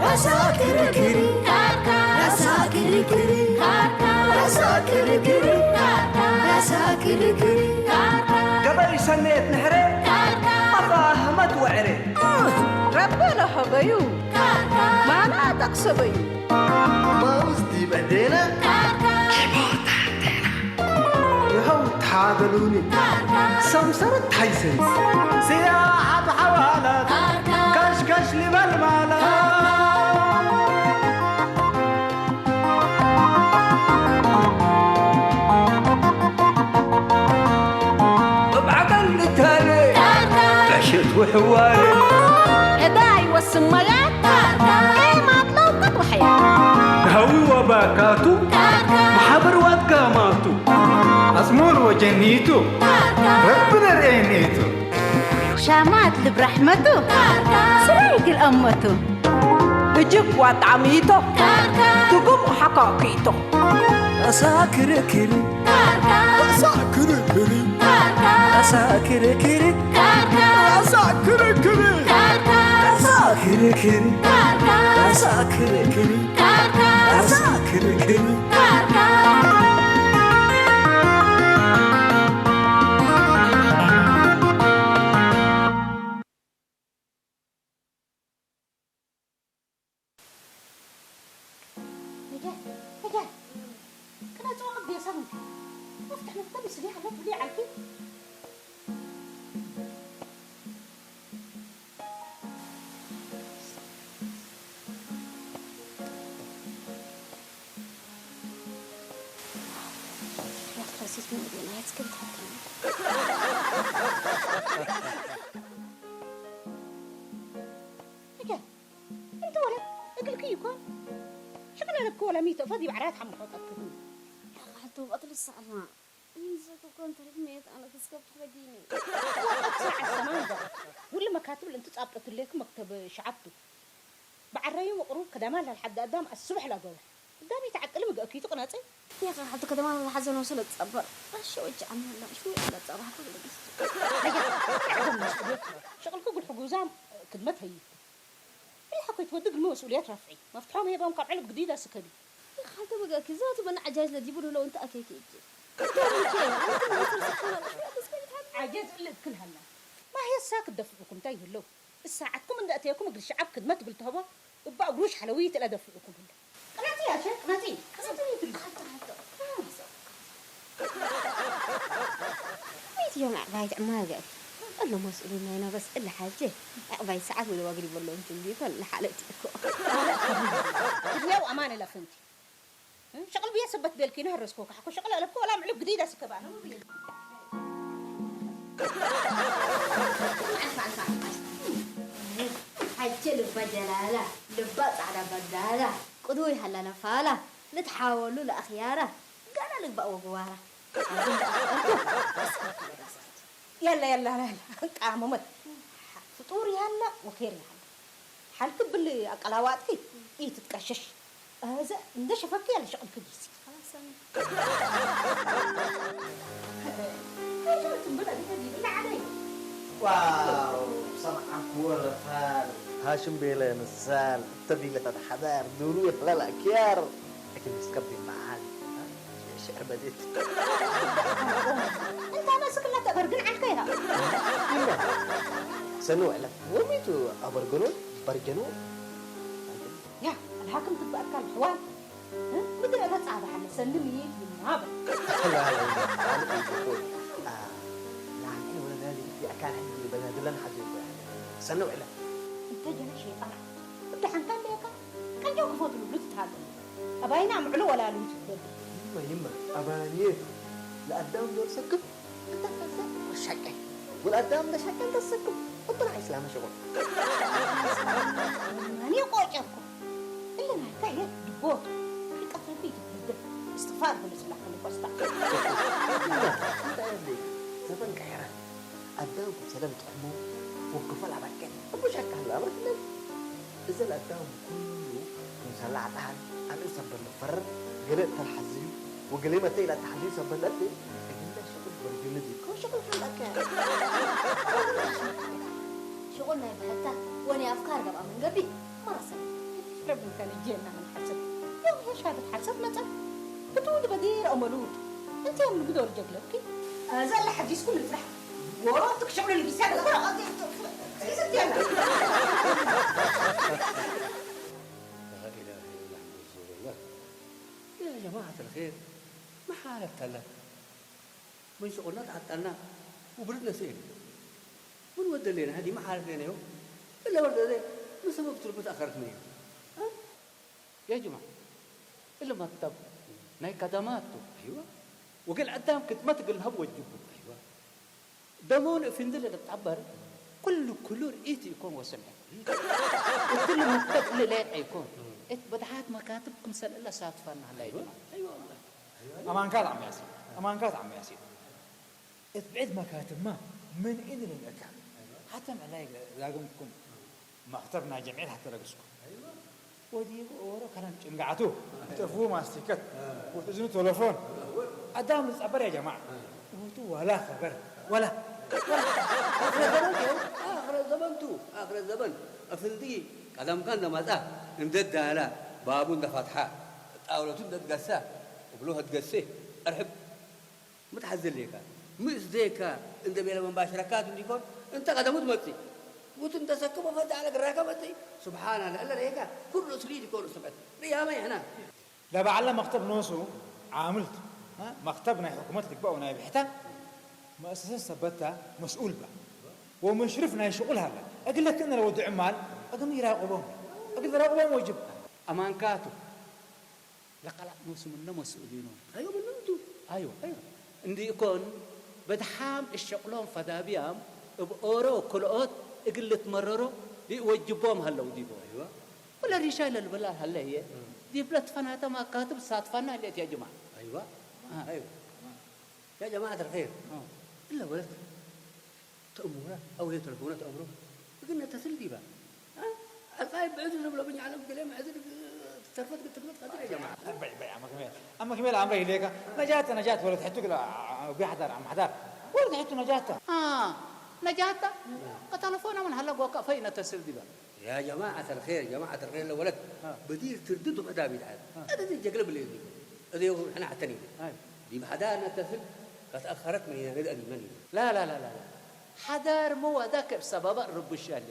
ራሳ ክርክር ካርካ፣ ራሳ ክርክር ካርካ፣ ራሳ ክርክር ካርካ፣ ራሳ ክርክር ካርካ። ገበይ ሰኔት ንሕረ፣ ካርካ። ኣፋ ህመት ወዕረ። ረበ ለሀበዩ፣ ካርካ። ማና ጠቅሰበዩ። ማውዝ ዲበ ዴና፣ ካርካ። ይኸው ተሓበሉኒ። ሰምሰረት ታይሰን። ስያ ሓብ ሓዋላት። ጋሽ ጋሽ ሊበል ማላ። እብ ዓቀን ልታለ። ብዕሸት ውሕዋለ። ዕዳ ይወስን መያት። ኤማት ለውቀት ወሐያ። ሃዊ ወባካቱ። መሓብር ዋጋማቱ። ኣጽሙር ወጀኒቱ። ረቢ ነርኤኒቱ። ሻማት ልብ ራሕመቱ። ስራይ ግል ኣመቱ። እጅብ ዋጣሚቶ። ትጉም ሓካኪቶ። ኣሳ ክርክር። ኣሳ ክርክር። ኣሳ ክርክር። ኣሳ ክርክር። ኣሳ ክርክር። ኣሳ ክርክር። ኣሳ ክርክር። ነጃት፣ ነጃት፣ ቅነጽዋ ቅቤ ሰሙን። መፍትሕ መፍትሕ ምስሊ ሓለት ብሊ ዓልኪ። ያትረሲት ምን ናይት ግን ተፈተነ። ነጃት፣ እንተ ወለ እግልኪ ይኮን? ሽቅለ ለኪ ወለ ሚእቲ እፈት ይብዓራት ሓምቆ ጠጥኩ። ያቃሕቱ ቀትል ሰዓማ። እንዘቱ ኮንትሪክ ሜት ኣነ ክስከብ ተበጊኒ። ወቀት ሰዓት ሰማን ዶ? ውል መካትብ ለእንት ጻብጠቱ ሌክ መክተብ ሸዓብቱ። ብዓረዩ መቅሩብ ከዳማ ላልሓድ ኣዳም ኣስብሕ ላገበ። ኣዳሚ ተዓቅሊ ምግእኪ ትቅነጺ? ያቃ ሓቱ ከዳማ ላልሓዘ ነው ስለ ጸበር። ራሽ ወጭ ዓመላ ሽው ለጸባህ ኩሉ። ሸቅልኩ ጉድ ሕጉዛም ክድመት ሀይት። እላ ሓኮይ ትወዲ ግድሚ መስኡልያት ራፍዒ። መፍትሖም ሄቦም ካብ ዕልብ ግዲዳ ስከቢ። ይኻልተ በጋኪ ዛቱ በና ዓጃጅ ለዲቡ ዶሎ እንተ ኣከይኪ እጂ። ዓጀዝ እለ እክል ሃላ። ማህየሳ ክትደፍዑኩም እንታይ ይህለው? እሳዓትኩም እንደ እተየኩም እግሪ ሸዓብ ክድመት እግል ተህቦ እባ እግሩሽ ሓለዊ ትለ ደፍዑኩም ህለ። ቅናጺ ያሸ፣ ቅናጺ፣ ቅናጺ ይትሉ። ሓቶ፣ ሓቶ። መይት እዮም ኣዕባይት ዕማገ። እሎ መስኡሉ ናይ ነበስ እለ ሓጀ። ኣዕባይት ሰዓት ወደ ዋግሪ በሎም ትንቢኮን ለሓለት እኮ። ድንያው ኣማን ለፍንቲ። ሸቕል ብየ ሰበት ቤልኪ ነህረስኮ ካሕኮ ሸቕል ኣለኮ ወላ ምዕሉብ ግዲዳ ስከባ ነው ብየ። ሓጀ ልባ ጀላላ፣ ልባ ጻዕዳ በጋላ፣ ቅዱይ ሃላ ነፋላ፣ ልትሓወሉ ለኣኽያራ፣ ገና ልግባእ ወግዋራ። ኣዝም ተኣፈርኩ፣ እስከ ክበረሰት። የለ፣ የለ፣ የለ፣ ቃመመት። ፍጡር ያለ ወኬር ያለ። ሓልክ ብል ኣቀላዋጥኪ ኢትትቀሸሽ። እዘ እንደ ሸፈኪ ያለ ሸቕልክ ጊዜ። ዋው፣ ሰምዓኩ ወረፋል። ሃሽም ቤለ ምሳል፣ ተቢለ ተተሓዳር፣ ዱሩ ይሕለል ኣክያር። ኣኪ ምስ ከብዲ መዓል። ሽዕር በዴት። እንታ መስክላ ተበርግን ዓልከ ኢኻ። ይማ፣ ሰኑ ዕለት ወሚቱ ኣበርገኖ በርገኖ። ያ፣ ኣልሃክም ትግባእካ ኣሕዋት። እ? ምድረ ገጽ ኣባሓለ ሰኒ ምይት ይናበ። ላለ፣ ላለ፣ ላለ፣ ወለዳሊ የኣካል ሕጂ በናድለን ሓዚ ይኮ። ሰኑ ዕለት። እንተ ጀነ ሸይጣን። እንተ ሓንካ ኣለካ፣ ቀንጆ ክፈትሉ ብሉ ትትሃሉ። ኣባይና ምዕሉ ወላሉ ትበሉ። ይማ፣ ይማ፣ ኣባንየ ለኣዳም ዶር ሰክብ፣ እንተ ፈዘ ወሻቀ። ወለኣዳም ለሻቀ እንተ ሰክብ፣ እብና ኢስላም ሸቆ። ማን ይቆጨኩ? እለ ናይካ የት ድቦት? ርቀት ረቢ ይትብል። እስትፋር ብልስላ ከሊ ቆስታ። ይማ፣ እንታይ ኣለ? ዘበን ቀየረ። ኣዳም ክምሰለ ንጥዕሞ ወክፈል ኣባቀ እቡ ሻካ ኣለ ኣምርክለን። እዘ ለኣዳም ኩሉ ክምሰላ ኣጣሃል ኣንኡ ሰበር ልፈረር ገለ እተልሓዝዩ وقلي متى إلى تحديث بلدي، إلا شغل برجلدي، كل شغل في المكان. شغلنا يا بهتا، وأنا أفكار قبل من قبل، مرة سنة. ربنا كان يجينا من حسد. يوم يا شهادة حسد متى؟ بتود بدير أملود. أنت يا من بدور جقلك. أزال حديثكم الفرح. وربك شغل اللي بيساعد. لا إله إلا الله، رسول الله. يا جماعة الخير، ما حالك تلا؟ من شغلنا تعطلنا وبردنا سئل. من ود لنا هذه ما حالك لنا يوم؟ إلا ورد هذا، من سبب تربط أخرت من يوم؟ ها؟ يا جماعة، اللي ما تب-، ناي كدماته. أيوة. وقال عدام كنت ما تقول هب وجبه. أيوة. ደሞን እፍንድለ ደብጣበር ኩሉ ክሉር ኢት ይኮን ወሰምዐ። እትል መክተብ እሊ ሌጥ ኣይኮን። እት በድሓት መካትብ ክምሰል እለ ሳትፋና ሃላ ይድማ። ኣማንካ ዝዓሚ ያሲን፣ ኣማንካ ዝዓሚ ያሲን። እት ብዕድ መካትብማ ምን ኢን ልንእካ። ሓተም ዕላይ ዛግምኩም መክተብ ናይ ጀምዒት ሓተ ረግስኩ። ወዲቡ ኦሮ ከረን ጭንጋዕቱ፣ ጥፍኡ ማስቲከት፣ ወትእዝኑ ቴሌፎን። ኣዳም ዝጸበር ያ ጀማዓ። ወቱ ወላ ኸበር፣ ወላ። ኣኽረ ዘበን እዩ። ኣኽረ ዘበን ቱ፣ ኣኽረ ዘበን። እፍንዲ ቀደምካ እንደመጻ፣ እንደዳላ፣ ባቡ እንደፈትሓ፣ ጣውለቱ እንደትገሳ፣ እብሎ ህትገሴ፣ እርሕብ ምትሓዝ ዘሌካ፣ ምስ ዜካ እንደ ቤለ መንባሽረካት እንዲኮን፣ እንተ ቀደሙ ትመጽእ። ውት እንተ ሰክሞ ፈዳ ኣለ ግራካ መጽእ። ስብሓን ኣለ፣ እለ ሬካ፣ ኩሉ እስሊ ዲኮን ስበት። ርያመ ይሕና። ለባዕለ መክተብ ኖሱ ዓምልት፣ እ? መክተብ ናይ ሕኩመት ልግባእ ወናይ ብሕታ፣ መእሰሰት ሰበታ መስኡል ባ። ወሙሽርፍ ናይ ሽቁል ሃለ። እግለ ክእነ ለወዲ ዕማል፣ እግም ይራቁቦም። እግል ይራቁቦም ወጅብ። ኣማንካቱ። ለቀላጥ ኖሱ ምነ መስኡል ኢኖም። ኣዮ ምነ እንቱ። ኣዮ። ኣዮ። እንዲ እኮን በድሓም እሸቅሎም ፈዳብያም እብ ኦሮ ክልኦት እግል ልትመረሮ ዲወጅቦም ሀለው ዲቦ። ኣይዋ። ወለ ሪሻ ለልበላ ሀለ ህየ። እም። ዲብለ ትፈናተ ማካትብ ሳትፋና ህሌት ያ ጅማ። ኣይዋ። አ። ኣይዋ። ያ ጀማዓት الخير። አ። እለ ወለት ተእምሩና፣ ኣው ሄ ተለፎነ ተእምሮ። እግል ነተስል ዲባ። አ? ኣልቃይ ብዕዱ ዝብሎ ብኛ ዓለም ገለ መዕዝር ተርፈት ክትግመት ቀድር ያ ጀማዓ። በይ፣ በይ፣ ኣመክሜል። ኣመክሜል ኣምረ ኢሌካ። ነጃተ፣ ነጃት ወለት ሕቱ ግላ፣ አ፣ አ፣ ቢሓዳር፣ ኣማሕዳር። ወለት ሕቱ ነጃተ። አ፣ ነጃተ? ከተለፎነ ምን ሀለ ጎካ ፈይ ነተስል ዲባ። يا جماعة الخير، جماعة الخير ለወለት። አ። በዲር ትርድዱ ፈዳብ ይድዓል። አ። እደ ጀግለ ብለ ይብሉ። እደ ይሁን ሕና ሐተን ይብሉ። አይ። ዲብ ሐዳር ነተስል ከተአኸረት ምን ይነ ርድአ ዲመን ይብሉ። ላ፣ ላ፣ ላ፣ ላ፣ ላ። ሐዳር መዋዳ ከብ ሰበባ ርቡሽ ያለ።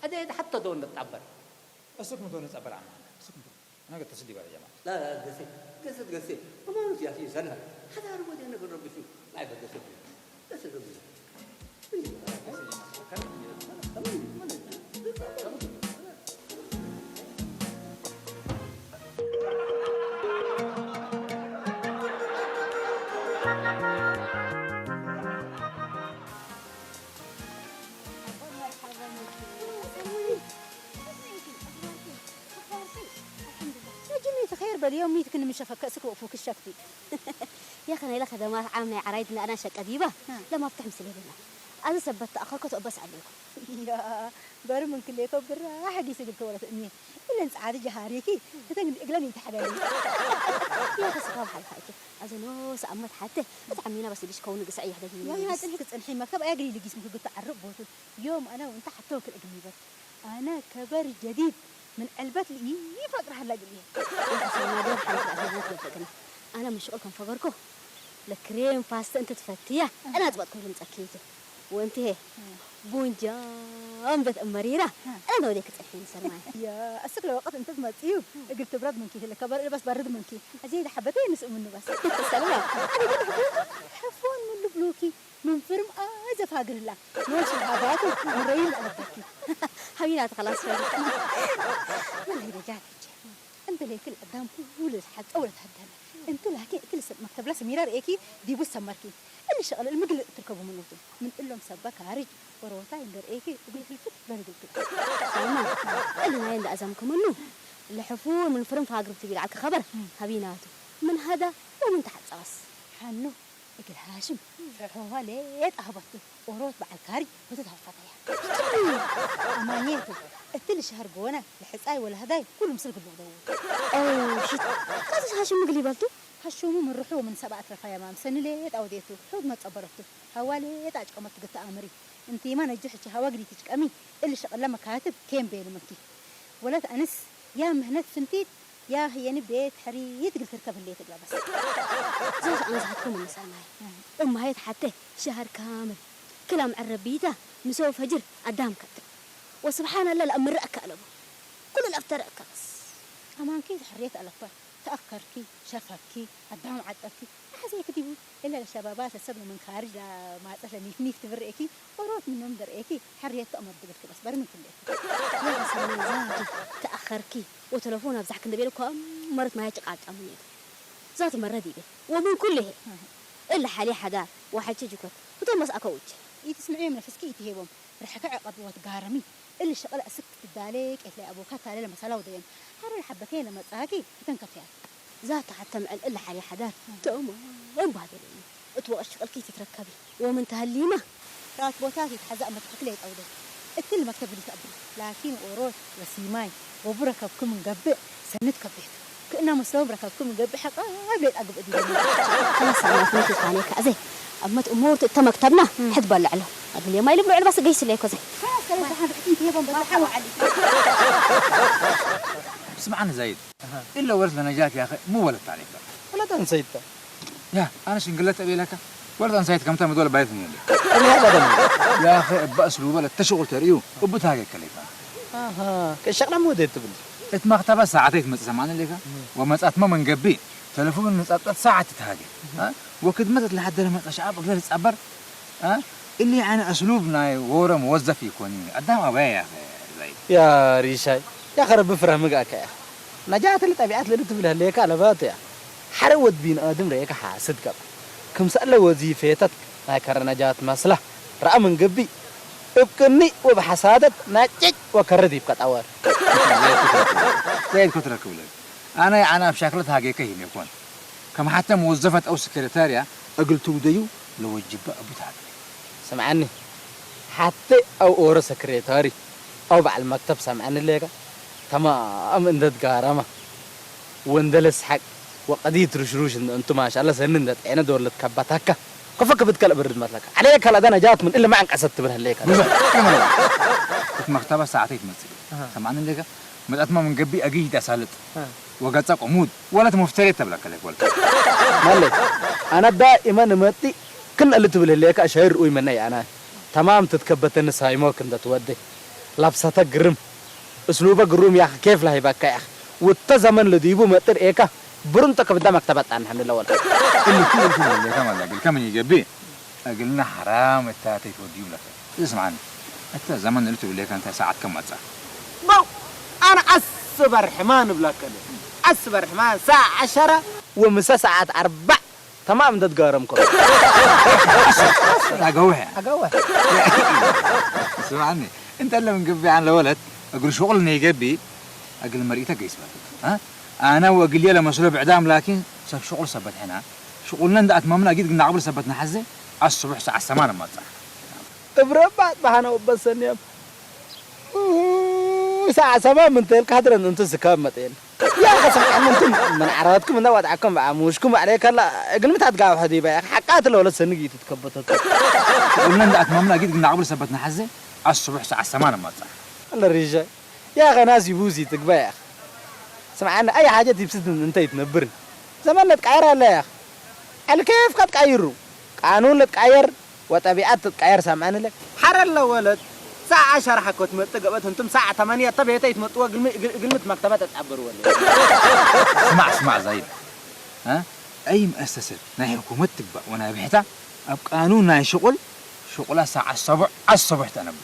እደ ሐተ ዶ ንጣበር። እስኩም ዶ ንጣበር አማን። እስኩም ዶ። أنا قلت تسدي بقى يا جماعة. لا، لا، قصي، قصة، قصي. وما نسي يا أخي، سنة. هذا هو اللي أنا أقول ربي شو. ما يبقى قصة. قصة ربي. يا جميل خير، باليوم ميتك من شفك كأسك وفوك الشكتي. يا أخي، أنا إلى خدمات عامة عرايدنا أنا شك أديبة. ها. لما أفتح مسلي لنا. أنا سبت أخاك وتقبس عليكم. يا بر من كل يكو برا، حقي سجل كورة أمي. إلا أنت عادي جهاريكي، تتنقل إقلاني تحلالي. يا أخي، سخاف حالك هايك. أزنو سأمت حتى، أتعمينا بس يديش كوني قصعي يحدث مني يا، يا، بس. تنحي كتنحي مكتب، أجري لقيس مكتب قلت عرب بوتو. يوم أنا وأنت حتى وكل أجنبي بس. أنا كبر جديد من علبة لي فقرة هلا قلي. يا أخي، ما دور حالك الأخير ما تلفقنا. أنا مشغول كان فقركو. ለክሬም ፓስተ እንተ ትፈትያ፣ ኣና ጽባጥ ኩሉ ምጸኪ ኢኪ። ወንቲ ሄ፣ ቡንጃ እምበት እመሪራ፣ ኣና ወዴ ክጸንሒ ንሰርማይ። ያ፣ እስክ ለወቀት እንተ ትመጽዩ፣ እግል ትብረድ ምንኪ፣ ለከበር እልበስ በርድ ምንኪ። ኣዜ ለሐበተ ንስእ ምኑ በስ። ሰልማ፣ ኣነ ግን ሕፉን፣ ሕፉን ምን ልብሉኪ፣ ምን ፍርም ኣዘፍ ሃግርላ። ኖሽ ሃባቱ፣ ምረይም ኣለበኪ። ሐቢናት ኸላስ ፈሪ። ወላሂ ደጃት። እንተ ለይክል አዳም ኩሉ ልትሓጸ ወለትሃደመ። እንቱ ላኪን እክል ሰብ መክተብላ ሰሚራ ርኤኪ ዲቡ ሰመርኪ። እሊ ሸቕል እሊ ምግል እትርከቡ ምኑቱ። ምን እሎም ሰበ ካርጅ ወሮታይ እንደ ርኤኪ እግሉ ሕልፍት በልግልቱ። ሰልማ፣ እሊ ናይ እንደ ኣዛም ክመኑ ለሕፉር ምን ፍርም ፋግር ትብል ዓልከ ኸበር ሃቢናቱ። ምን ሃዳ ወምን ተሓጻስ። ሓኑ እግል ሃሽም ፍሖዋ ሌጥ ኣህበቱ ኦሮት በዓል ካሪ ወተት ሃፋታያ። ኣማኔቱ እትል ሸህር ጎነ ለሕጻይ ወለህዳይ ኩሉ ምስል ግሉ ደው። ኦ፣ ሽት። ካዚ ሃሽም ምግል ይበልቱ? هشومو من رحو من سبعة رفايا مام سنلي أو ديتو حوت ما تصبرتو. هوالي تاج قمت قطع أمري. أنتي ما نجحتي هوا قريتي قمي. اللي شغل لما كاتب كين بيني منكي. ولات أنس يا مهنة فنتيت يا هي نبيت حريت قلت اركب اللي تقلبس. زوج أنا زهقكم من سلماي. أمها يتحتى شهر كامل. كلام عربيته مسوي فجر قدام كتب. وسبحان الله الأمر أكلبه. كل الأفتر أكبس. أمانكي حريت ألفا. تأخركي، شفكي، قدام عطفكي. أحزي كتبو. إلا الشبابات السبل من خارج لا ما تسلم يفنيف تبرئكي. وروت من نمبر إيكي. حريت تأمر دقلك بس برمي كل إيكي. يا سلمى زاتي تأخركي. وتلفون أبزح كنت بيلكو مرت ما يتقاطع مني. زات مرة دي بي. ومن كله. إلا حالي حدار. وحاجة جكوت. وتم مسأكة وجه. يتسمعي من نفسكي يتهيبهم. رحكة عقب وتقارمي. اللي شغل أسك تدالك إتلي أبوك تالي لمسألة ودين. حر الحبتين لما تساكي. يتنكفيات. ዛታ ሓተም ዕል እለ ሓሪ ሓዳር ተእሞ እምባደለኒ እት ወቐት ሽቕልኪ ትትረከቢ ወምን ተሃሊማ ራት ቦታት ይትሓዛእ መትሕት ለይጠውደ እትል መክተብ ልትአብሪ ላኪን ኦሮት ወሲማይ ወቡ ረከብኩም እንገብእ ሰንት ከቤቱ ክእና መስለዎም ረከብኩም እንገብእ ሐቃ ኣብ ለይጣ ግብእ ዲደ ከላስ ናፍንት ይፋኔ ካእዘ እመት እሞርት እተ መክተብና ሕድ በልዕሎ ኣግል የማይ ልብሎ ዕልባስ ገይስ ለይኮዘ ስምዓኒ ዘይድ ኢለ ወለት ለነጃት ያኸ ሙ ወለት ታሪክ ወለት ኣንሰይታ ያ ኣነ ሽንግለት እቤለካ ወለት ኣንሳይት ከምታ ምድወለ ባይት ነው እኔ አባደም ያኸ እባ እስሉ በለ ተሽቁል ተርእዩ እቡ ታገ ከለይታ ከሸቅላ ሞዴል ትብል እት መክተባ ሰዓተይ ትመጽእ ሰማኒ ሌካ ወመጻት መ መንገቢ ተለፎን ንጻብጣት ሰዓት ትታገ ወክድመት ለሓደረ መጻ ሸዓብ እግለ ልጻበር እሊ ዓይነ እስሉብ ናይ ወረ መወዘፍ ይኮኒ ኣዳም ኣበያ ያኸ ዘይድ ያ ሪሻይ ያኸ ረቢ ፍረህ ምግኣካ ያ ነጃት ልጠቢዓት ልል ትብል ህለየካ ለባቱ ያ ሓደ ወድ ቢን ኣድም ረየካ ሓስድ ገባ ክምሰለ ወዚፌተት ናይ ከረ ነጃት መስላ ረኣ መንገቢ እብ ቅኒ ወብ ሓሳደት ናይ ጭጭ ወከረ ዲብካ ጣወር ዘይድ ክትረክብለል ኣነ ኣነ ኣብ ሻክለት ሃጌከ ሂሜኮን ከም ሓተ መወዘፈት ኣው ሰክሬታርያ እግል ትውደዩ ለወጅበ እቡ ታግለ ስምዓኒ ሓተ ኣው ኦረ ሰክሬታሪ ኣው በዓል መክተብ ሰምዐኒ ሌካ ተማም እንደ ትጋረማ ወንደለ ስሓቅ ወቀዲት ርሽሩሽ እንቱ ማሻላ ሰኒ እንደ ጤነ ዶለት ካባታካ ኮፈ ክብት ከልእ ብርድ መስለካ ዓለየ ካልኣዳ ነጃት ምን እለ ማዕንቀሰት ትብል ህሌካ ብዙሕ ይመረባ እቲ መክተባ ሰዓተይ ትመጽእ ሰማዕኒ ሌካ መጻትማ ምን ገቢ ኣግይ ዳሳልጥ ወገጻ ቆሙድ ወለት መፍተሬት ተብለከ ለክ ወልከ ማለ ኣነ ዳኢመን እመጢ ክን እሊ ትብል ህሌካ ሻይር ኡይ መነይ ኣነ ተማም ትትከበተኒ ሳይሞ ክንደ ትወደ ላብሳተ ግርም እስሉበ ግሩም ያኽ ኬፍ ላሂባካ ያኽ ውተ ዘመን ለዲቡ መጥር ኤካ ብሩንተ ከብዳ መክተባ ጣን ሐምድ ለወል እልኩ እልኩ ሌካ ማላ ግልከ ምን ይገቢ እግልና ሐራም እታ ተይትወድዩ ብለከ እስማዓኒ እተ ዘመን እልቱ ብሌካ እንተ ሰዓት ከም መጻ በው ኣነ ኣስበር ሕማን እብላከለ ኣስበር ሕማን ሰዓ ዐሸራ ወምሰ ሰዓት ኣርባዕ ተማም እንተ ትጋረምኮ ኣገውሕ ኣገውሕ ስማዓኒ እንተ ለም ግቢ ኣን ለወለት እግል ሹቕል ነይገቢ እግል መርኢተ ገይስበት ኣነ ወእግልየ ለመስሎ ብዕዳም ላኪን ሰብ ሹቕል ሰበት ሕና ሹቕልነ እንደ ኣትማምና እጊድ ግናቕብል ሰበት ንሓዘ ኣስቡሕ ሰዓት ሰማን መጻ እብረባት ባህነ ወበሰንዮም ሰዓ ሰማ ምን ተልካ ድረን እንቱ ዝካብ መጤን ያ ከሰምዓን እንቱም ምን ዓራትኩም እና ዋድዓኩም በዓሙሽኩም ባዕለይ ከላ እግልምት ኣትጋብ ሕዲባ ያ ሓቃ ትለወለ ሰንግ ይትትከበተቱ ቁልና እንዳ ኣትማምና ጊድ ግናቕብል ሰበት ንሓዘ ኣስቡሕ ሰዓ ሰማን መጻ ለሪሸ ያ ኸናስ ይቡዚ ትግባ ያ ስምዓኒ ኣይ ሓጀት ይብስት እንተ ይትነብርን ዘመን ነትቃየር ኣለ ያ ኣልኬፍ ከትቃይሩ ቃኑን ነትቃየር ወጠቢዓት ትትቃየር ሰምዐኒ ለ ሓረለ ወለት ሳዕ ዐሸር ሓኮ ትመጽእ ገበት እንቱም ሳዕ ተመንየ ተቤተ ይትመጥዎ ግልምት መክተባ ተጻብርዎ ለ ስማዕ ስማዕ ዛይድ እ ኣይ መእሰሰት ናይ ሕኩመት ትግባእ ወናይ ብሕታ ኣብ ቃኑን ናይ ሽቁል ሽቁላ ሳዕ ሰቡዕ ኣሰቡሕ ተነብ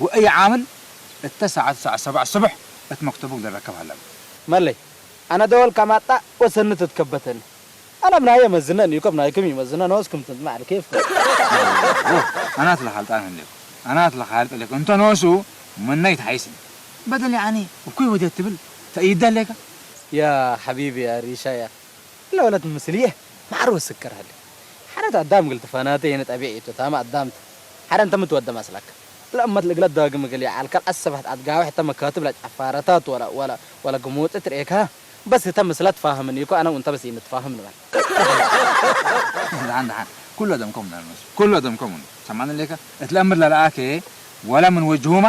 ወእይ ዓምል እተ ሳዓት ሳዕ ሰቡዕ ኣሰቡሕ እት መክተቡ ለረከብ ሃለብ መለይ ኣነ ደወል ካማጣ ወሰኒ ትትከበተኒ ኣነ ብናየ መዝነን እዩ ከም ናይኩም ይመዝነ ነወስኩም ትንትማዕል ኬፍኩም ኣናት ለኻልጣን ህሌኩ ኣናት ለኻልጥ ሌኩ እንተ ነወሱ መናይ ተሓይስኒ በደል ያኒ እኩይ ወዴት ትብል ተእይዳ ሌካ ያ ሓቢቢ ያ ሪሻያ ለወለት ምስልየ ማዕር ወስከር ሃለ ሓረት ኣዳም ግል ትፈናተ የነ ጠቢዒቱ ታማ ኣዳምት ሓረ እንተ ምትወደ መስለክ ለእመት ልግለት ዳግም እግል የዓልከል ኣሰባት ኣትጋዊ ሕተ መካትብ ለጫፋረታት ወላ ወላ ወላ ግሙጥ ትርኤካ بس انت مثلا تفاهمني يكو انا وانت بس نتفاهم نبل. دحان دحان ኩሉ ደምኮም ነርመስ ኩሉ ደምኮም ሰማን ለካ እትለምር ለለኣከ ወላ ምን ወጅሁማ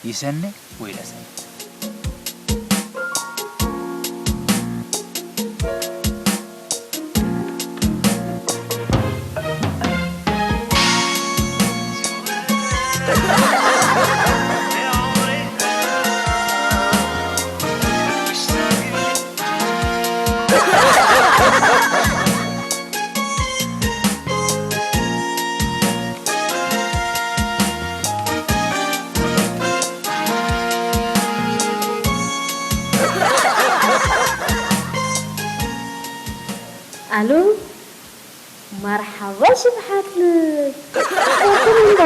ይሰነ ወይ ለሰነ። الو. مرحبا شبحتلك. كيفك انت؟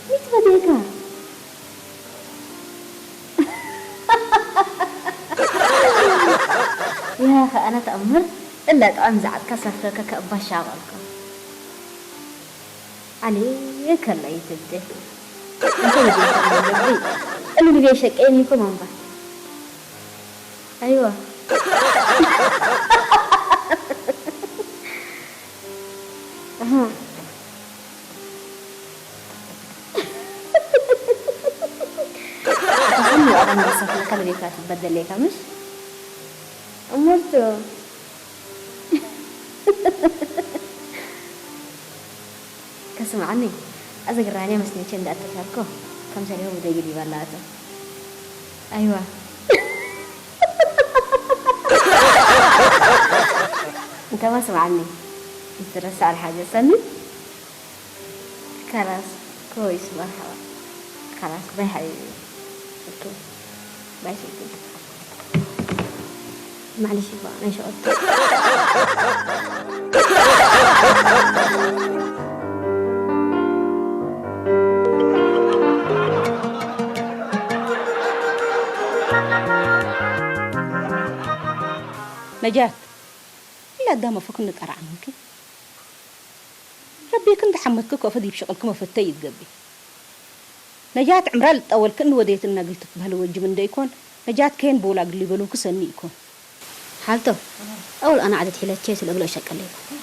ميت بديكا. يا اخي انا تأمر الا طعم زعتك سفرك كأبا شاغلك. عليك الله يتبدل. انت بديك من قبل. اللي نبي شك اين يكون منبع. ايوه. اها. تفهمني انا من سفرك اللي كانت تبدل لك مش؟ أمورته. كسمعني. أذا قراني مسنيتي عند أتشاركه. كم سنة هو بدي يجي بلاته. أيوة. أنت ما سمعني. أنت رسال حاجة سني. خلاص، كويس، مرحبا. خلاص، باي حبيبي. اوكي. باي سيدي. معلش بقى، انا شغلت. نجاة، إلا قدام أفكني قرعة ممكن. ረቤክን ተሓመትክ ኮፈ ዲብ ሸቕልክ መፈተይ ይትገቢ። ነጃት ዕምራ ልጠወልክ እንወደየት እናግል ትትበህል ወጅብ እንደይኮን፣ ነጃት ከየን ቦላ ግል ይበሉክ ሰኒ ይኮን። ሓልቶ፣ ኣውል ኣና ዓደት ሒለቼ ስለ እግሎ ሸቀለ ይኮን።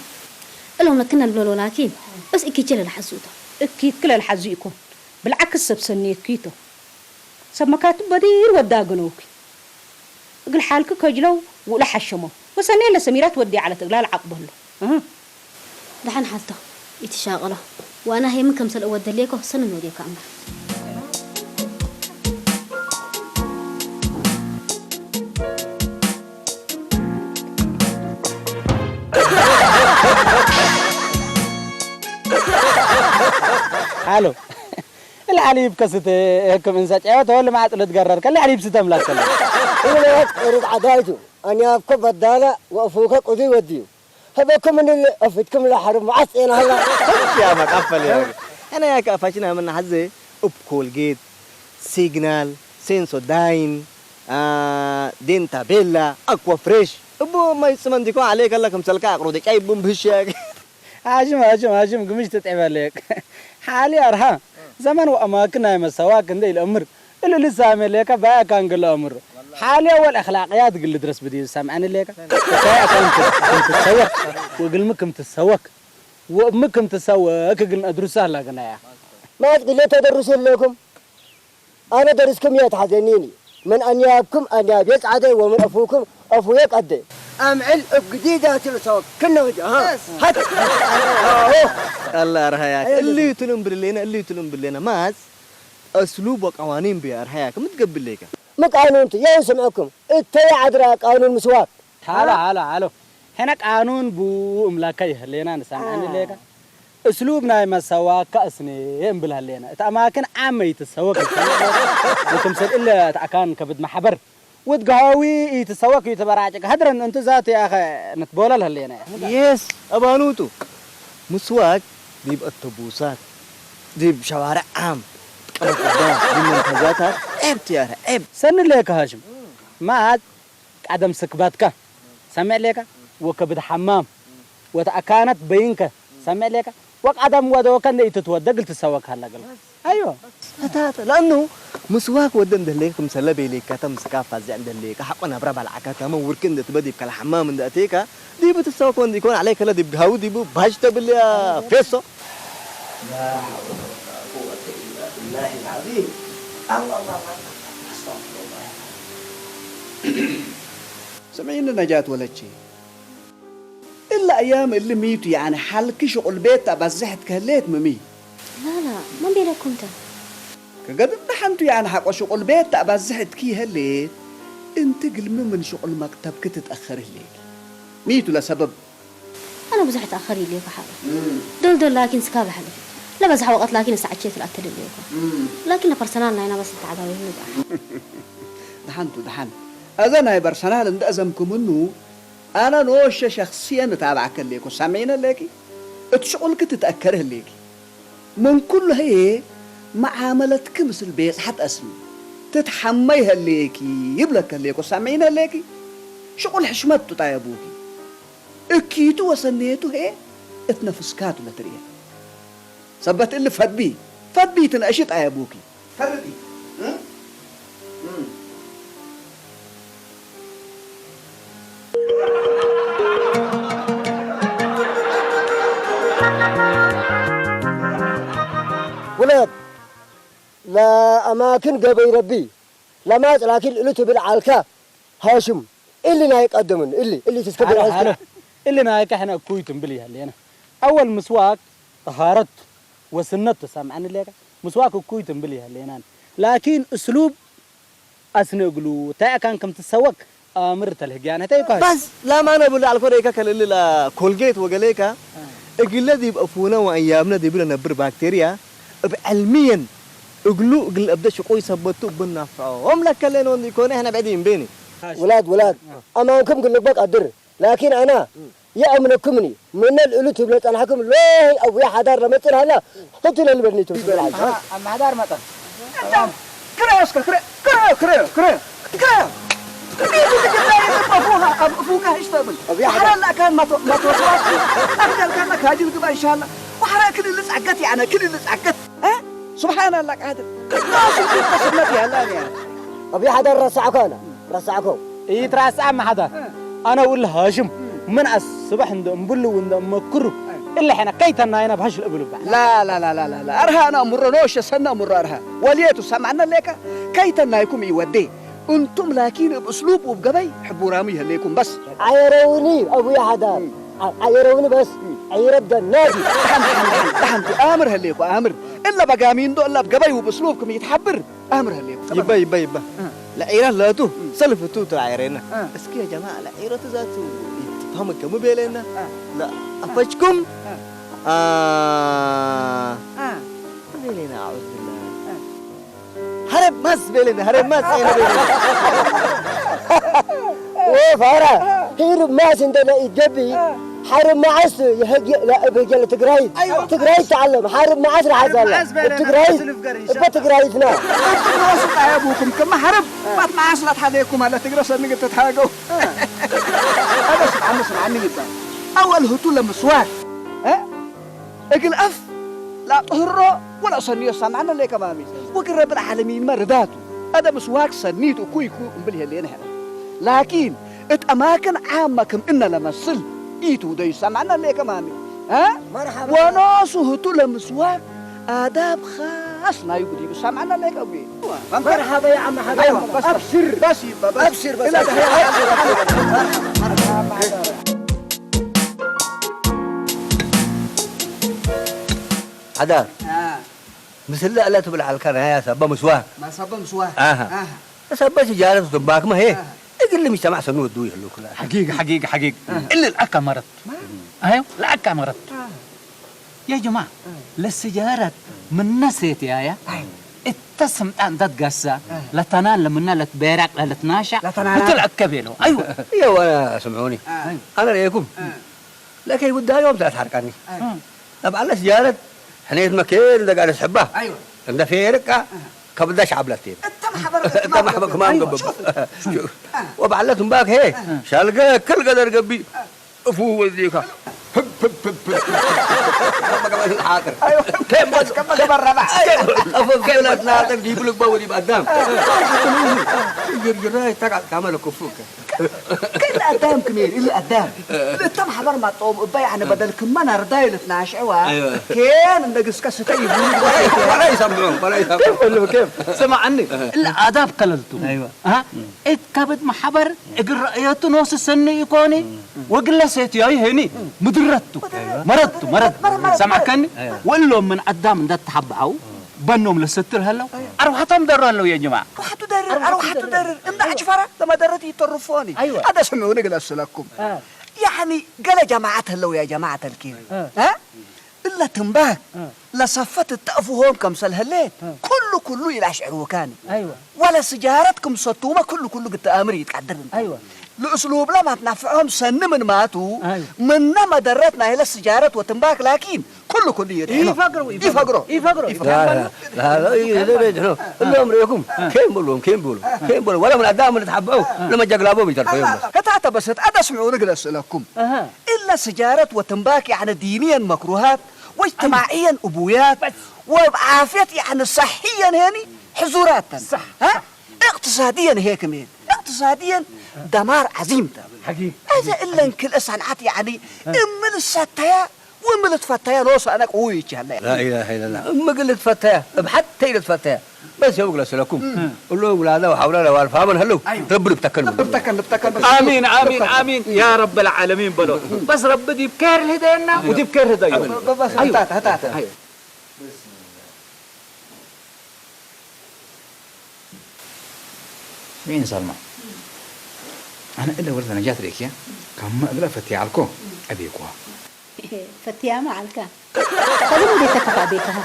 እሎም ለክነ ልብሎ ላኪን፣ እስ እኪቼ ለልሓዙ እቶ። እኪትክ ለልሓዙ ይኮን። ብልዓክስ ሰብ ሰንየኪ እቶ። ሰብ መካትብ በዲር ወዳ ገነውኪ። እግል ሓልክ ከጅለው ውእለ ሓሸሞ። ወሰኔ ለሰሚራት ወዲ ዓለት እግላ ለዓቅበሎ። እህ። ደሓን ሓልቶ፣ ይትሻቀሎ። ዋና ሄምን ከምሰል እወደሌኮ ሰንን ወዴካ እምበር። ሓሎ። العليب كست هكم إنسان عيوة ولا ما عاد لتقرر كل العليب ستم لا كل. إنه قرد عدايته أن يفك بدانا وأفوك قدي وديو. هبكم من اللي أفتكم لا حرم معسين هلا. يا ما قفل يا أخي. أنا يا كافشنا من حزة أب كولجيت، سيجنال، سينسوداين، آه، دينتا بيلا، أكوا فريش. أبو ما يسمن ديكو عليك الله كم سلكا أقرودك أي بوم بشيك. هاشم، هاشم، هاشم، قمشت تعبالك. حالي أرها. زمان وأماكن هاي مسواك عند الأمر. إلا لسه عامل لك بقى كان قل أمر. حالي أول أخلاقيات قل درس بدي سامعني لك. كفاية كان كنت تسوق. وقل ما كنت تسوق. وما كنت تسوق قل أدرسها لك أنا يا. ما تقول لي تدرس لكم. أنا درسكم يا تحزنيني. من أنيابكم أنياب يسعد ومن أفوكم أفو يقد. أمعل أبقدي ذات الصوت. كنا وجه، ها؟ هات. الله أرهياك. اللي يتلون باللينا، اللي يتلون باللينا. ماز. أسلوب وقوانين بيا أرهياك. متقبل ليك. مقانون تي، يا سمعكم. التي عدرا قانون مسواك. هلا، هلا، هلا. هنا قانون بو أملاكي هلينا نسان عني ليك. أسلوب ناي مسواك كأسني ينبل هلينا. إت أماكن عامة يتسوق. وتمثل إلا تأكان كبد محبر. وتقهوي يتسوق يتبراجك. هدرن أنت ذات يا أخي نتبولل هلينا. يس، أبانوتو. مسواك ديب الطبوسات. ديب شوارع عام. قبل قدام. ديب منتزاتها. عيب تيارة، عيب. سن ليك هاشم. ما عاد قدم سكباتك. سمع ليك؟ وكبد حمام. وتأكانت بينك. سمع ليك؟ وقدم ودوك أن يتتودق لتسوق هلا قلت. ኣይዋ። ፈታተ ለኣኑ ምስዋክ ወደ እንደህሌክ ምሰለ ቤሌካ ተምስካ ፋዚዕ እንደህሌካ ሓቆ ናብራ ባልዓካ ተመ ውርክ እንደትበድ ይብካ ለሓማም እንደእቴካ ዲብ ትሳው ኮን ዲኮን ዓለይ ከለ ዲብ ግሃው ዲቡ ባጅ ተብልያ ፌሶ። لا حول ولا قوة إلا بالله العظيم. الله، الله، الله، الله. أستغفر الله. سمعيني نجاة ولدشي. إلا أيام اللي ميتوا يعني حالك شغل بيت أبزحت كهليت ممي. لا، لا، من بينكم تا؟ كقد نحنتو يعني حق شغل بيت أبزحت كي هليت. أنت قل من شغل مكتب كتتأخر هليك. ميتوا لسبب. أنا بزحت أخر يليك حالي. دول دول لكن سكاب حالي. لا بزح وقت لكن ساعة شيء في الأتل اللي يكون. لكن لا برسنال ناينا بس تعداوي نبقى. دحنتو دحن. أذا ناي برسنال عند أزمكم إنه أنا نوش شخصيًا أتابع كليكو سامعين ليكي. اتشغل كتتأكره ليكي. من كل هي معاملتك مثل بيس حت أسمي. تتحمي هليكي يبلك هليكو سامعين هليكي. شغل حشمت تطايبوكي. እኪቱ ወሰኔቱ ሄ እት ነፍስካቱ ለትርእየ። ሰበት እሊ ፈድቢ፣ ፈድቢ ትንእሽት ኣየቡኪ። ፈርዲ። እ? እ። ውላድ ለኣማክን ገበይ ረቢ ለማጽ ላኪን እሉ ትብል ዓልካ ሃሽም እሊ ናይ ቀደምን እሊ እሊ ትስከ ኣነ ብልዓልካ ኣነ እሊ ናይ ካሕና እኩይ ትንብል ይሃለና ኣወል ምስዋክ ጠሃረት ወስነት ተሰምዓኒ ለካ ምስዋክ እኩይ ትንብል ይሃለናን ላኪን እስሉብ ኣስነግሉ እንታይ ኣካን ከም ትሰወክ ኣምር ተልህግያን እንታይ ይኳን بس لا ما نبل على الكورة كا كل لا كولجيت وقليكا እግለ ዲብ ኣፉነ ወእያብነ ዲብለ ነብር ባክቴርያ እብ ዕልምየን እግሉ እግል እብደ ሽቁይ ሰበቱ እብ ናፍዖም ለከሌን ወንድ ይኮነ ሕነ ብዕድ ይንቤኒ ውላድ ውላድ ኣማንኩም ግልግበ ቀድር ላኪን ኣና የእምነኩምኒ ምነ ልእሉ ትብለ ጸናሕኩም ሎይ ኣቡያ ሓዳር ለመጽእ ሃላ ህቱ ለልበልኒ ትብል ትብል ዓዲ ኣማሕዳር መጠን ክረ እስከ ክረ ክረ ክረ ክረ ክረ እንዴት ትግዳ የጠበፉሃ ኣብ እፉካ ህሽ ተብል ወሐረ ላእካን ማቶ ማቶ ኣርጋልካና ካጅል ግባ ኢንሻላ ወሐረ ክልል ጻገት ያነ ክልል ጻገት እ سبحان الله قادر كل الناس تسمت يا الله يا أبي حدا رسعك أنا رسعكم إيتراسع ما حدا أنا ولا هاشم من الصبح عند أمبل وعند أمكرو إلا حنا كيتنا هنا بهش الأبل بقى لا لا لا لا لا لا أرها أنا أمر نوش سنة أمر أرها وليت سمعنا لك كيتنا يكم يودي أنتم لكن بأسلوب وبقبي حبوا رامي هليكم بس عيروني أبوي حدا عيروني بس عيرب ده النادي أحمد أحمد أحمد أمر هليكو أمر إلا بقامين دو إلا بقبي وبأسلوبكم يتحبر أمر هليكو ይባ ይባ ይባ ለዒራ ላቱ ሰልፍ ቱ ተዓይረና እስኪ ያ ጀማዓ ለዒረቱ ዛቱ ይትፋም ከሙ ቤለና ለአፈጅኩም ቤለና አዑዝ ቢላ ሀረብ ማስ ቤለና ሀረብ ማስ ወፋራ ሂር ማስ እንደ ለኢገቢ حرب معاش يهجي لا بيجي لتجريد تجريد تعلم حرب معاش راح زال تجريد بتجريدنا ራሱ ጣያቡኩም ከመ ሐረብ ባት መዓስ ላት ሓደኩም ኣለ ትግረ ሰንግ ተትሃገው ኣበስ ዓምስ ዓሚ ይባል ኣወል ህቱ ለምስዋር እግል ኣፍ ላጥህሮ ወላ ሰንዮ ሰማዕና ለይ ከማሚ ወግን ረብል ዓለሚን መርዳቱ ኣደ ምስዋክ ሰኒት እኩ ይኩ እምብል የሌነ ሐረ ላኪን እት ኣማክን ዓማ ክም እነ ለመስል ኢቱ ደዩ ሰማዕና ለይ ከማሚ እ مرحبا ወኖሱ ህቱ ለምስዋክ ኣዳብ ኻስ ናዩ ብዲቡ ሰማዕና ለይ ከዊ مرحبا يا عم حبيب أيوة، بس- أبشر بس يبا بس أبشر بس لا، لا، لا، لا، لا، لا، لا، لا، لا، لا. ሓዳር آه. ምስለ እለ ትብል ዓልካ ናያ ሰበ ምስዋክ ما سبب سواه ኣሃ آه. ሰበ ስጃረት ትንባክመ ሄ آه. እግል ምጅተማዕ ሰኑ ወዱ ይህሉ ክላ حقيقة حقيقة حقيقة إلا الأكا مرت أيوة الأكا مرت يا جماعة للسجارة من نسيت يا يا التسم أنت تقسى لتنال لمنا لتبيرك لتناشا لتنال. بتلعب كبيلو أيوة እየ ዋና ስምዑኒ آه. ኣነ ርእየኩም ለከይ ጉዳዮም ተትሓርቃኒ ናብ ዓለ ስጃረት ሕኔት መኬን ደጋ ደስሕባ أيوة. እንደ ፌርቃ ከብዳ ሻዕብለት ቴን أنت محبر እተ ማሕበ ክማም أيوة. ገብብ شوف. شوف. آه. ወባዕለት እምባክ ሄ آه. ሻልገ ክል ገደር ገቢ እፉ ወዚካ ህግ ሓጥር። ኣይዋ። ከም በል-፣ ከም በል-፣ ከም በል-፣ ኣፎም ከይብላ ትናጠር ዲብሉ ባው ዲብ ኣዳም። ይርይራ ይታቃል ካመለ ኩፉከ። ከለ ኣዳም ክሜር፣ ኢሉ ኣዳም። ለተም ሓበር ማጦም እባ ያዕነ በደል ክመን ኣርዳይ ለትናሽዕዋ። ኣይዋ። ኬን እንደ ግስከ ስተ ይብሉ። ወላ ይሰምዑ፣ ወላ ይሰምዑ። ኬፍ በሉ፣ ኬፍ። ስማዕኒ፣ እለ ኣዳብ ከለልቱ። ኣይዋ። ኣሃ፣ እት ከብድ ማሕበር እግር ረእየቱ ኖስ ሰኒ ይኮኒ፣ ወግለ ሴትዮ ይሄኒ፣ ምድረቱ፣ መረቱ፣ መረቱ። ሰማዕከኒ? ወሎም ምን ኣዳም እንዳተሓባዓው፣ በኖም ለሰትር ሀለው፣ ኣርዋሕቶም ደሩ ሀለው የጅማ። ኣርዋሕቱ ደርር፣ ኣርዋሕቱ ደርር። እንዳ ኣጭፈራ ተመደረት ይተርፎኒ። ኣይዋ። ኣደ ስምዑ ንግለስለኩም። አ። ያዕኒ ገለ ጀማዓት ሀለው ያ ጀማዓት ኣልኪር። አ። አ? እለ ትንባክ አ። ለሰፈት እተእፍሆም ከምሰል ህሌት አ። ኩሉ ኩሉ ኢላሽዕርውካኒ። ኣይዋ። ወለ ስጃረት ክምሰቱመ ኩሉ ኩሉ ግተኣምር ይትቃድር እንተ። ኣይዋ። ለእስሉብለ ማትናፍዖም ሰኒ ምን ማቱ፣ ኣይዋ። ምነ መደረት ናይለ ስጃረት ወትንባክ ላኪን ኩሉ ኩሉ ይድሕኖ። ይፈግሮ፣ ይፈግሮ። ይፈግሮ። ይፈግሮ። ይፈግሮ። ላ፣ ላ፣ ላ፣ ላ፣ ይሄ ነው። እሎም ርኤኩም፣ አ። ኬም ብሎም፣ ኬም ብሎም፣ አ። ኬም ብሎም። ወላ ምን ኣዳም ምን ተሓብዑ፣ አ። ለመጀግላቦም ይተርፈዮም በስ። ህታተ በሰት ኣደ ስምዑ ንግለስለኩም። ኣሃ። إلا سجارة وتمباك يعني دينيا مكروهات، واجتماعيا أبويات، بس. وبعافية يعني صحيا هني حزورات. صح، ها؟ صح. اقتصاديا هيك مين؟ اقتصاديا دمار عظيم تام. حقيقي. هذا إلا إن كل صنعت يعني ها. إمل الستايا وإمل تفتايا لوس أنا قوي يتشهلا. لا إله إلا الله. أم قلت فتايا، بحتى إلى تفتايا. በስ የው ግለስለኩም። እም። እሎ ውላዳ ወሓውላዳ ዋልፋ መን ሀለው? ኣይዋ። ረቢ ልብተከን ምን ልብተከን፣ ልብተከን፣ በስ። ኣሚን፣ ኣሚን፣ ኣሚን። ያ ረበል ዓለሚን በሎ። በስ ረቢ ዲብ ኬር ልህደየና፣ ኣይዋ። ወዲብ ኬር ህደዮ። ኣሚን። በ-፣ በ-፣ በስ ኣይዋ። ህታት፣ ህታት። ኣይዋ። ስምዒኒ ሳልማ። ኣነ እለ ወልደ ነጃት ርእክያ፣ ካብ መእግላ ፈትያ ኣልኮ፣ ኣቤኳ። ፈትያመ ዓልካ። ከብን ቤተከፋ ቤተሃ።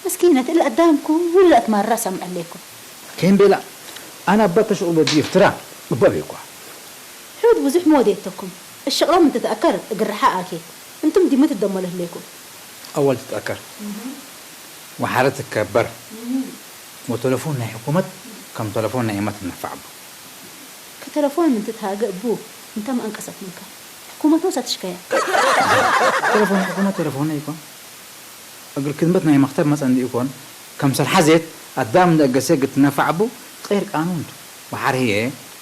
መስኪነት እለ ኣዳም ኩሉ ኣትማራ ሰምዐሌኩም። ኬን ቤላ፣ ኣነ ኣባ ተሽቁ በዲ ይፍትራ፣ እባ ቤኳ። ሕውድ ብዙሕ ሞዴተኩም። እሽቕሎም እንትትኣከር እግርሓ ኣኬ። እንቱም ዲሙ ትደመለህሌኩም። ኣወል ትትኣከር። ወሓረ ትከበር። ወተለፎን ናይ ሕኩመት ከም ተለፎን ናይ እመት እነፋዕ ቡ። ከተለፎን ምን ትትሃገ እቡ እንተ መኣንቀሰት ምንካ። ሕኩመት ወሳ ትሽከያ። ተለፎን ናይ ሕኩመት ተለፎን ኣይኮን። እግር ክድመት ናይ መክተብ መጸ እንዲ ይኮን። ከም ሰርሓ ዜት ኣዳም እንደ እገሴ ግትነፋዕ ቡ ቐይር ቃኑን ቱ። ወሓር ህየ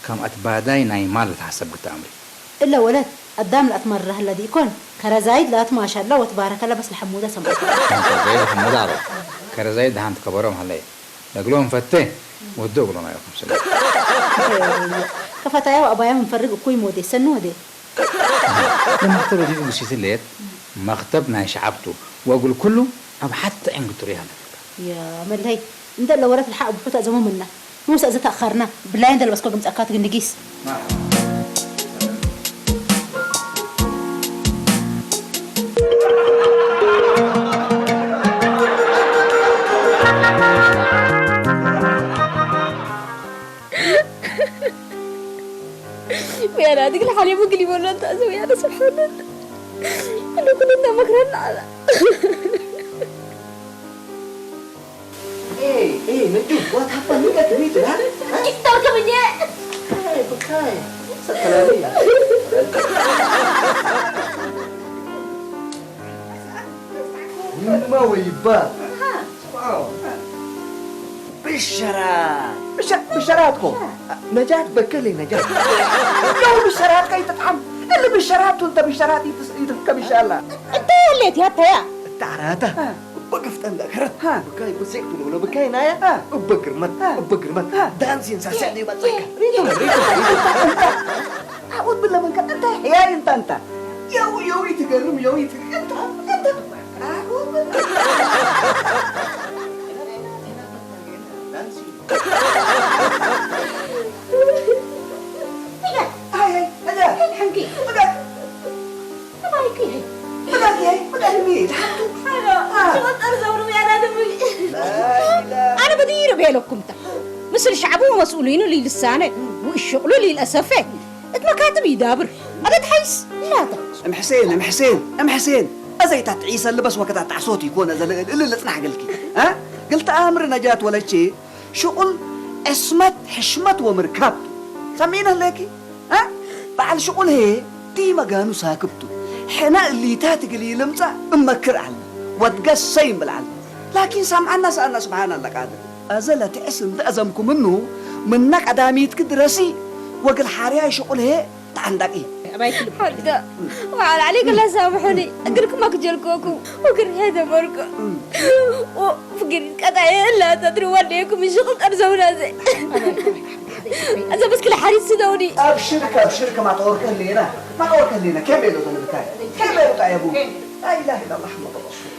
ከም ኣትባዳይ ናይ ማል ልትሓሰብ ግትኣምሪ። እለ ወለት ኣዳም ለኣትመረህ ለዲኢኮን፣ ከረዛይድ ለኣትማሻላ ወትባረከላ በስ ለሐሙዳ ሰምዐ። ከረዛይድ ለሐሙዳ ኣለው። ከረዛይድ ደሃን ትከበሮም ሀለየ። ለእግሎም ፈቴ፣ ወዶ እግሎም ኣዮኩም ስለ። ከፈታያ ወኣባያ ምንፈርግ እኩይ ሞዴ፣ ሰኑ ወዴ። ለመክተብ ዲቡ ግሲት ሌት፣ መክተብ ናይ ሸዓብቱ፣ ወእግል ኩሉ ኣብ ሓቲ ዒን ግትሩ ይሃለ። ያ መለይ፣ እንደ ለወረት ለሓ ብሑት ኣዘሙ ምና። ንውሰ እዘ ተኣኸርና፣ ብላይ እንደ ለበስኮ ግምጻካ ትግንድጊስ። ويا نادق الحليب وقلي ولا انت ازوي انا سبحان الله. كنا كلنا مكرنا على. Hey, hey, Manju, what happened? Look at me, huh? Huh? Kita kemenya. Hey, bukai. Sekali ya. Mama wa iba. Wow. ብሸራት። ብሸ-፣ ብሸራት እኮ። ነጃት በከሌ ነጃት። ያው ብሸራት ከይትጥዓም። እሊ ብሸራት ቱ እንተ ብሸራት ይትስ-፣ ይትርከብ ይሻላ። እንተ ያሌት ያተያ። እታ ዓራታ። አ። እበ ግፍጠን ዳከረት። አ። ብካይ ብሴቅ ትብሎ ብካይ ናያ። አ። እበ ግርመት። አ። እበ ግርመት። አ። ዳንሲን ሳሰዕ አ። ይመጸካ። ሪትም፣ ሪትም፣ ሪትም። ኣዑዝ ብለ መንከ እንተ ሕያይ እንተ እንተ። የው፣ የው ይትገርም፣ የው ይትገርም። እንተ፣ እንተ። ኣዑዝ ብለ። ኣነ በዲረ ቤለኩም ታ። ምስል ሸዕቡ መስኡሊኑ ሊልሳነ ወእሽቕሉ ሊልአሰፌ እት መካትብ ይዳብር። ኣደ ተሓይስ ላታ። እም ሕሴን፣ እም ሕሴን፣ እም ሕሴን። እዘይታ ትዒሰ ልበስ ወከታ ጣዕሶት ይኮነ ዘለ እል ልጽናሕ ገልኪ። እ? ግልተ ኣምር ነጃት ወለቼ ሽቁል ዕስመት ሕሽመት ወምርካብ ቱ። ሰሚዕነ ህሌኪ? እ? በዓል ሽቁል ህዬ ቲ መጋኑ ሳክብ ቱ። ሕነ እሊታ ትግል ይልምጻ እመክር ኣለ። ወድገሰ ይንብል ኣለ። ላኪን ሳምዓና ሰኣና ስብሓን ኣለ ቃድር። ኣዘ ለትዕስ እንተ ኣዘምኩምኑ ምና ቀዳሚት ክድረሲ ወግል ሓርያ ይሽቁል ሄ ተዓንዳቂ። ሓታ ወዓል ዓለይከ ላሳምሑኒ እግርኩም ኣክጀልኮኩም እግር ሄ ተበርኩ ፍግር ቀጣየ እላ ተድሪ ዋደየኩም ይሽቅል ጠርዘውና ዘ እዛ በስክለ ሓሪስ ስደውኒ ኣብሽርክ ኣብሽርክ ማጠወርከ ሌና ማጠወርከ ሌና ከመይ ዶ ተንብታይ ከመይ ዶ ጣየቡ لا إله إلا الله محمد رسول